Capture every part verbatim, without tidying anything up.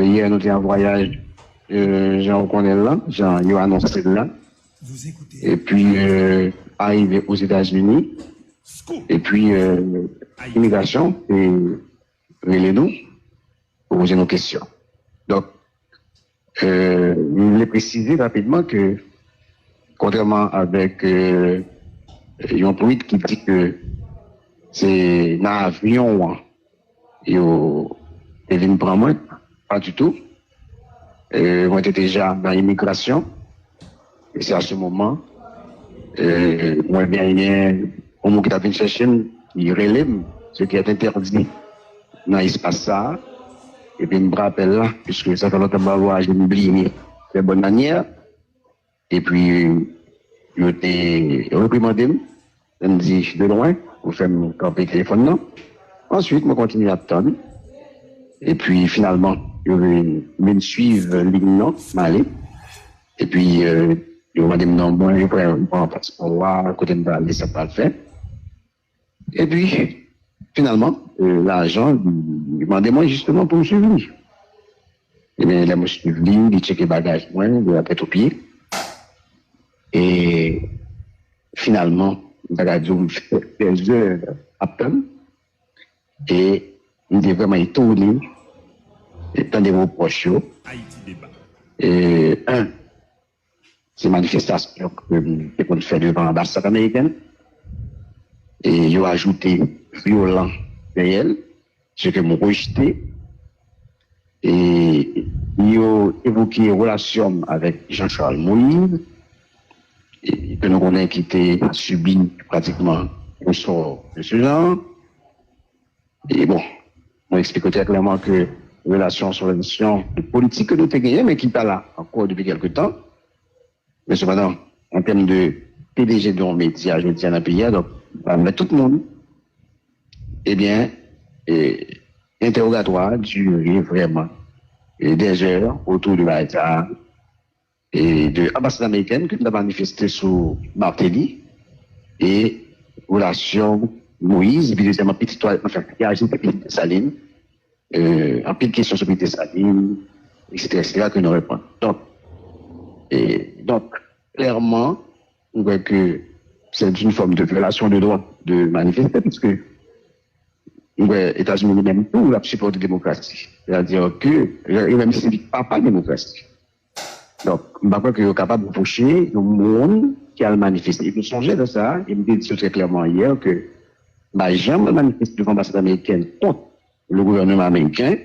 Yè, nou te an vwayaj, euh, jan ou konnen l lan, jan yo anonse l la. Epi, euh, arive Ozetazini, epi, euh, imigrasyon te rele nou pou poze nou kesyon. Donk, euh, m vle presize rapidman ke, kontrèman avèk, euh, yon tweet ki di ke se nan avyon an yo te vin pran mwen, pa ditou. Euh, mwen te deja nan imigrasyon. E se a se moman, euh, mwen genyen yon moun ki t ap vin chèche m, ki rele m, ce qui est interdit nan espas sa a. Epi m pran apèl la, piske sa fè lontan m pa vwayaje, m bliye. Très bonne manière. Epi, yo te reprimande m, yo di de lwen, pou fè m kanpe telefòn nan. Answit, mwen kontinye ap tann. Epi, finalman, yo vin, vin swiv liy nan, m ale. Epi, euh, yo mande m non mwen, yo pran, yo pran paspò a, kote m prale, sa m pral fè. Epi, finalman, euh, lajan, li, li mande mwen jisteman pou m swiv li. Ebyen, lè mwen swiv li, li tcheke bagaj mwen, de la tèt o pye. E finalman, m ta ka di w, m fè dèzè ap tann. E m te vrèman etone e tande repwòch yo. E, en, se manifestasyon ke m te konn fè devan anbasad amerikèn. E yo ajoute vyolan dèyè l, ce que m rejte. E yo evoke relasyon m avèk Jean Charles Moïse, e ke nou konnen ki te sibi pratikman yon sò de ce genre. E bon, mwen eksplike trè klèman ke relasyon se yon relasyon de politik ke nou te genyen, men ki pa la ankò depi kèlke tan. Men sepandan, an tèm de P D G de yon medya jodi a nan peyi a, donk, m pa met tout moun, ebyen, e, entèwogatwa a dire vrèman, e, dèzè otou de bagay sa a, e, de anbasad amerikèn ke m t ap manifeste sou Martelly, e relasyon Moïse, epi dezyèmman, pitit, anfen, ki ajoute pitit Desalin, euh, anpil kesyon sou pitit Desalin, et cetera, et cetera, ke nou reponn. Donk, e, donk, klèman, m kwè ke c'est une forme de violation de droit de manifester, piske m kwè Etazini li menm tou, l ap sipòte demokrasi. Sètadi ke yo menm se papa demokrasi. Donk, m pa kwè ke yo kapab repwoche yon moun ki al manifeste. E nou sonje de sa, e m te di yo trè klèman yè ke m pa janm al manifeste devan anbasad amerikèn kont le gouvènman ameriken.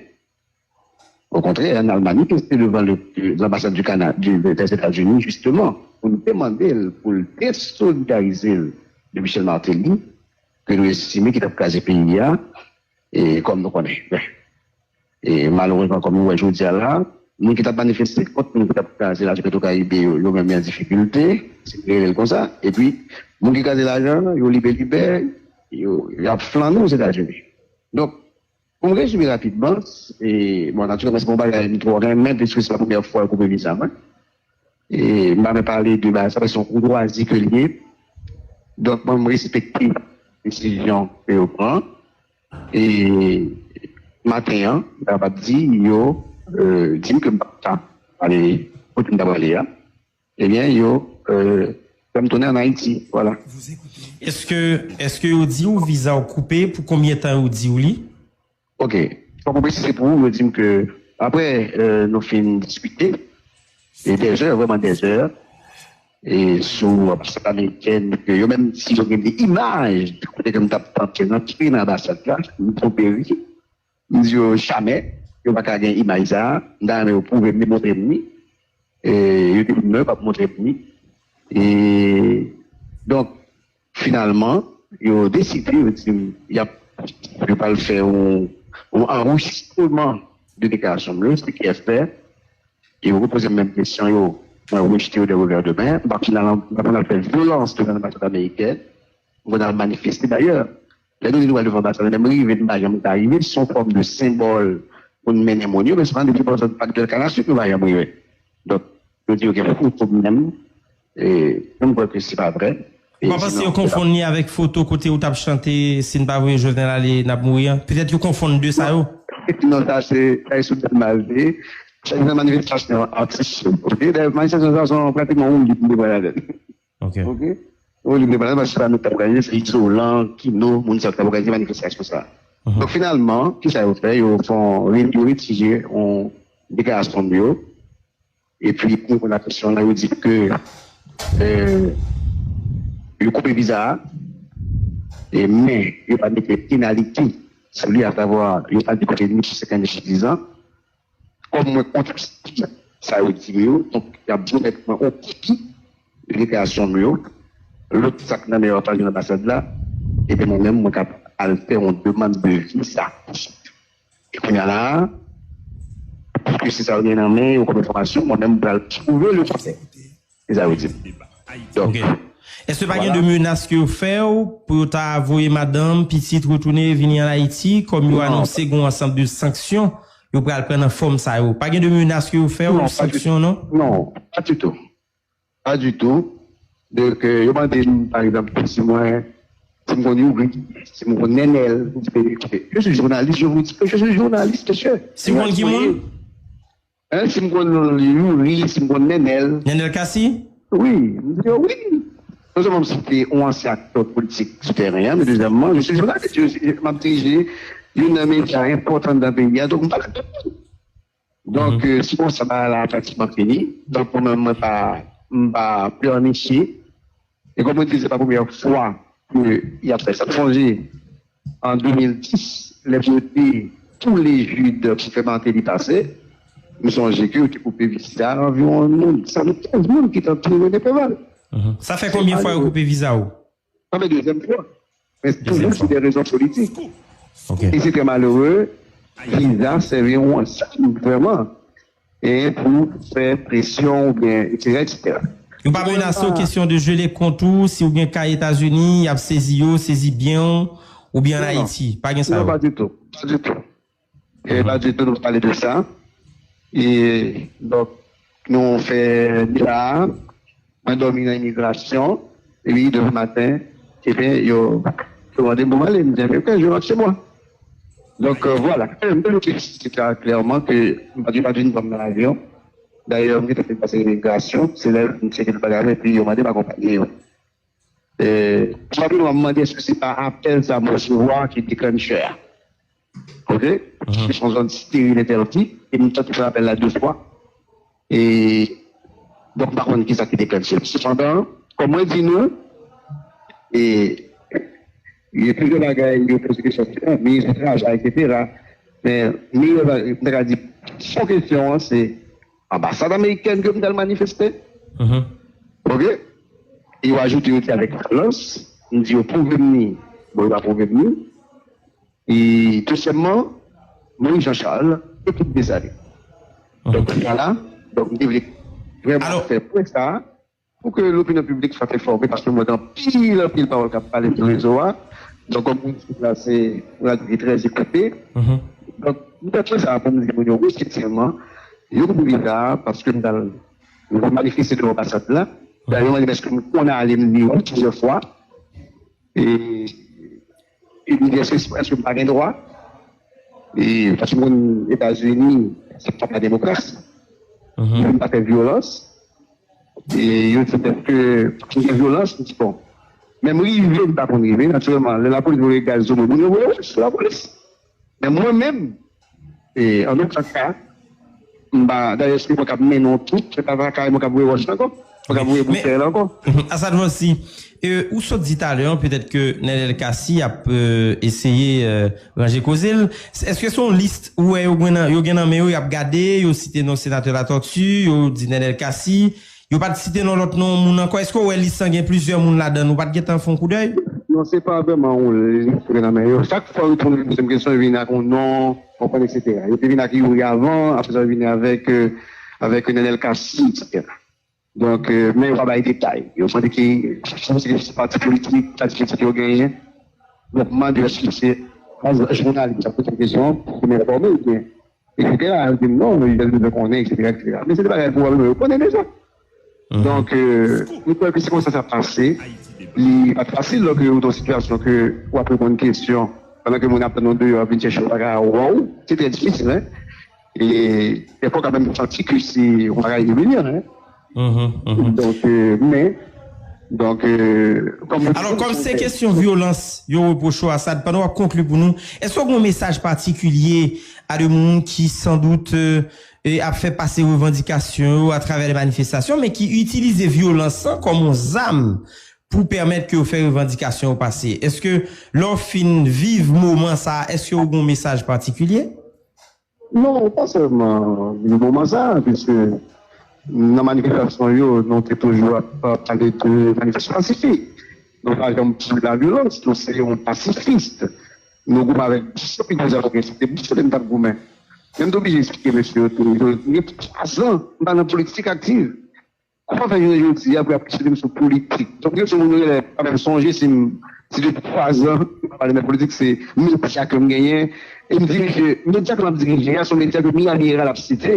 Okontrè, n al manifeste devan le, l'ambassade du Canada, du, des États-Unis, jisteman, pou n te mande l pou l desolidarize l de Michel Martelly, ke nou estime ki t ap kraze peyi a, e kòm nou konnen. E malerezman, kòm nou wè jodi a la, moun ki t ap manifeste kont moun ki t ap kraze lajè Petwokaribe yo, yo menm yo an difikilte, si n rele l konsa, epi moun ki kraze lajè, yo libelibè, yo, y ap flannen Ozetazini. Donk, pou m rezime rapidman, e, bon, natirèlman, se pa yon bagay m twò renmen, piske se pa premyè fwa yo koupe viza mwen. E m pa menm pale de bagay sa, paske se yon koutwazi ke l ye. Donk, mwen, m respekte desizyon ke yo pran. E maten an, m ta kapab di, yo, euh, di m ke m pa t ap ale kote m ta prale a. Ebyen, yo, euh, fè m tounen ann Ayiti. Vwala. Èske, èske yo di w viza w koupe? Pou konbyen tan yo di w li? Ok. Fòk mwen presize pou ou, yo di m ke, apre, euh, nou fin diskite, e dèzè, vrèman dèzè, e sou anbasad amerikèn, ke yo menm di yo gen de imaj kote ke m t ap tante rantre nan anbasad la, m twonpe ri. M di yo jamè, yo pa ka gen imaj sa a, m ta renmen yo pwouve m li, montre m li. E yo te di m non, yo p ap montre m li. E donk, finalman, yo deside, yo di m, y ap, yo pral fè yon, yon anrejistreman de deklarasyon m yo, se ki fè, e yo repoze m menm kesyon yo, mwen rejte yo de revè de men, m pa fin al, m pa fin al fè vyolans devan anbasad amerikèn, mwen al manifeste dayè. Lè nou di nou al devan anbasad, menm rive, nou pa janm ka rive, se yon fòm de senbòl pou n mennen moun yo, men sepandan, depi bò zòn Pak Dèl Kana Sud, nou pa janm rive. Donk, yo di yo gen foto m menm, e, nou kwè ke se pa vrè. E, ou pa panse yo konfonn li avèk foto kote ou t ap chante, "Si n pa voye Jovenel ale, n ap mouri" an? Petèt yo konfonn de sa yo. Non, sa se, sa se sou tèt mal li. Sa se manifestasyon atis yo. Ok? Dayè, manifestasyon sa se pratikman yon lit nou te pran ladan l. Ok. Ok? Yon lit nou te pran ladan l, paske se pa nou k t ap òganize, se Izolan, Kino, moun sa yo k t ap òganize manifestasyon sa. Donk, finalman, kisa yo fè? Yo fè yon, yo retire yon deklarasyon m yo. Epi, pou reponn a kesyon w la, yo di ke, euh, yo koupe viza a, e, men yo pa mete penalite sou li, asavwa, yo pa di kote ni pou senkannèf ni pou dizan. Kòm mwen konteste sa yo di yo, donk, y ap remèt mwen yon kopi de deklarasyon m yo. Lòt sa k nan men yo ap al jwenn anbasad la, epi mwen menm, mwen ka al fè yon demann de viza. E kounye a la, piske se sa yo gen nan men yo kòm enfòmasyon, mwen menm, m pral pwouve lekontrè. Se sa yo di m. Donk, ok. Èske pa gen de menas ke yo fè w pou yo ta voye madanm, pitit retounen vini an Ayiti, kòm yo anonse gen yon ansanm de sanksyon yo pral pran nan fòm sa yo? Pa gen de menas ke yo fè w, sanksyon, non? Non, pa ditou. Pa ditou. Donk, euh, yo mande m, pa egzanp, si mwen, si m konn Youri, si m konn Nènèl, m di, ben, écoutez, je suis journaliste, je vous dis que je suis journaliste, monsieur. Si w konn ki moun? Hein, si m konn Youri, si m konn Nènèl. Nènèl Cassy? Wi, m di yo wi. Non sèlman m se te yon ansyen aktè politik sou teren an, men dezyèmman, je suis journaliste, je suis, m ap dirije youn nan medya enpòtan nan peyi a, donk m pale ak tout moun. Donk, euh, se konsa bagay la pratikman fini. Donk, mwen menm, mwen pa, m pa pleurnicher. E kòm mwen di, se pa premyè fwa ke y ap fè sa. M sonje, an de mil dis, lè yo te tou le Jid pou fè Martelly pase, m sonje ke yo te koupe viza anviwon moun, san kenz moun ki t antre René Préval. Sa fè konbyen fwa yo koupe viza w? Sa fè dezyèm fwa. Men toujou sou de rezon politik. Ok. E se trè malere, viza sèvi yon zam vrèman, e pou fè presyon oubyen etsetera, etsetera. Yo pa menase w kesyon de jele kont ou, si w gen kay Etazini, y ap sezi yo, sezi byen w, oubyen an Ayiti. Pa gen sa yo? Non, pa ditou. Pa ditou. E pa ditou, nou pale de sa. E donk, nou fè deba a, mwen dòmi nan imigrasyon, epi demen maten, ebyen, yo, yo mande m pou m ale, m di, ok, je rentre chez moi. Donk, euh, vwala. M te eksplike klèman ke m pa t, yo pa t vin pran m nan avyon. Dayè, m gentan fin pase imigrasyon, se lè m tcheke tout bagay, epi yo mande m akonpanye yo. E, tout senpleman, m mande èske se pa apèl sa m resevwa ki deklanchè a. Ok? Se yon zòn steril, entèdi, e m tante fè apèl la de fwa. E, donk, m pa konn kisa ki deklanche l. Sepandan, kòm mwen di nou, e, gen plizyè bagay, yo poze kesyon, minis travay, etsetera. Men, meyè, m ta ka di, fon kesyon an, se anbasad amerikèn ke m t al manifeste. Ok? E yo ajoute, yo di avèk vyolans, m di yo pwouve m li. Bon, yo pa pwouve m li. E dezyèmman, Moïse Jean Charles, ekip Desalin. Donk, kounye a la, donk, m te vle vrèman fè pwen sa a, pou ke lopinyon piblik swa enfòme, paske m wè gen anpil, anpil pawòl k ap pale sou rezo a. Donk, kòm moun ki plase, pou la di trè ekoupe. Donk, m te fè sa pou m di moun yo, wi, efektivman, yo koupe viza a, paske m t al, m t al manifeste devan anbasad la. Dayè, yo mande m èske m konn ale, m di wi plizyè fwa. E, e m di, èske, èske m pa gen dwa? E, paske m konn Etazini, se pa la demokrasi. Yo pa fè vyolans. E yo di, èske pa gen vyolans? M di, bon. Men m rive, m pa konn rive, natirèlman. Lè lapolis voye gaz sou moun, moun yo voye wòch sou lapolis. Men mwen menm, e, an okenn ka, m pa, dayè, se mwen k ap mennen yon twoup, se pa, pa kay mwen k ap voye wòch la ankò, mwen k ap voye boutèy la ankò. Asad Vòsi, e, ou sot di talè, petèt ke Nènèl Cassy ap, e, eseye, e, ranje koze l. Èske se yon lis ou wè yo gen nan, yo gen nan men yo, y ap gade, yo site non senatè Latortue, yo di Nènèl Cassy, yo pa t site non lòt non moun ankò. Èske w wè lis lan gen plizyè moun ladan l? Ou pa t gentan fè yon koudèy? Non, se pa vrèman yon lis ki nan men yo. Chak fwa yo tounen menm kesyon, yo vin ak yon non, konprann, etsetera. Yo te vin ak Youri avan, apre sa yo vin avèk, euh, avèk Nènèl Cassy, etsetera. Donk, euh, men yo pa bay detay. Yo mande ki, ki pati politik, pati politik yo genyen. Donk, m mande èske se jounalis k ap poze kesyon pou m enfòme oubyen etsetera. Yo di m non, yo bezwen konnen, etsetera, etsetera. Men se de bagay pwoblèm yo konnen deja. Donk, euh, m kwè ke se konsa sa pase. Li pa t fasil lòske ou nan yon sitiyasyon ke w ap reponn kesyon pandan ke moun ap tann ou deyò, vin chèche w, pa ka wè w, se trè difisil, hein. E dèfwa, w ka menm santi ke se yon bagay imilyan, hein. Donk, euh, men, donk, euh, kòm... Alò, kòm se kesyon vyolans yo repwoche w, Assad, pandan w ap konkli pou nou, èske w gen yon mesaj patikilye a de moun ki, sandout, euh, e ap fè pase revandikasyon yo atravè de manifestasyon, men ki itilize vyolans lan kòm yon zam pou pèmèt ke yo fè revandikasyon yo pase? Èske lè w fin viv moman sa a, èske w gen yon mesaj patikilye? Non, pa sèlman nan moman sa a, piske nan manifestasyon yo, nou te toujou ap, ap pale de manifestasyon pasifik. Nou pa janm sou lavyolans, nou se yon pasifis. Nou goumen avèk bis yo, pi deja nou gen se te bis yo ke nou t ap goumen. Men m te oblije eksplike mesye yo tou, yo gen twa zan, m pa nan politik aktiv. Kòman fè jounen jodi a pou y ap kesyonnen m sou politik? Donk, gen sou moun yo genlè pa menm sonje si m, si depi twa zan, m pa pale nan politik, se medya ke m genyen. E m dirije, medya ke m ap dirije a, se yon medya ke Miami Herald ap site.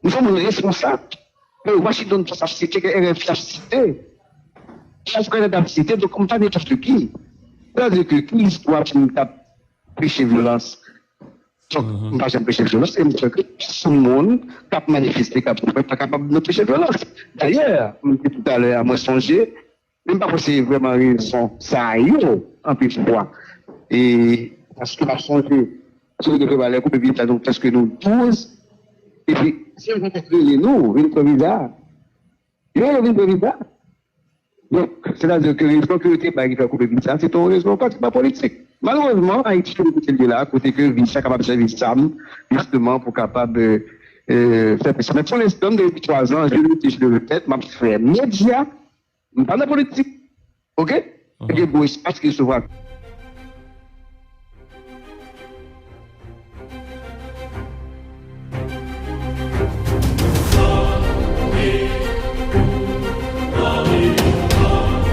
M se yon moun responsab. Ke Washington Post ap site, ke R F I ap site. Chak planèt ap site, donk m pa nenpòt ki. Sa vle di ke ki istwa pou m t ap preche vyolans? Donk, m pa janm preche vyolans, e m kwè ke sou moun k ap manifeste, k ap mouvman, pa kapab nan preche vyolans. Dayè, m di toutalè a, mwen sonje, men m pa kwè se vrèman rezon sa yo anpil fwa. E paske m ap sonje, si nou te fè valè koupe viza, nou prèske nou douz, epi se yon kontak rele nou, vin pran viza. Yo, yo vin pran viza. Donk, sètadi ke rezon ke yo te bay ki fè koupe viza, se te yon rezon pa, pa politik. Malerezman, Ayiti, kote l ye la, kote ke viza kapab sèvi zam, jisteman, pou kapab, euh, euh, fè presyon. Men pou lenstan, depi twa zan, je lutte, je le répète, m ap fè medya, m pa nan politik. Oke? Gen bon espas ki resevwa.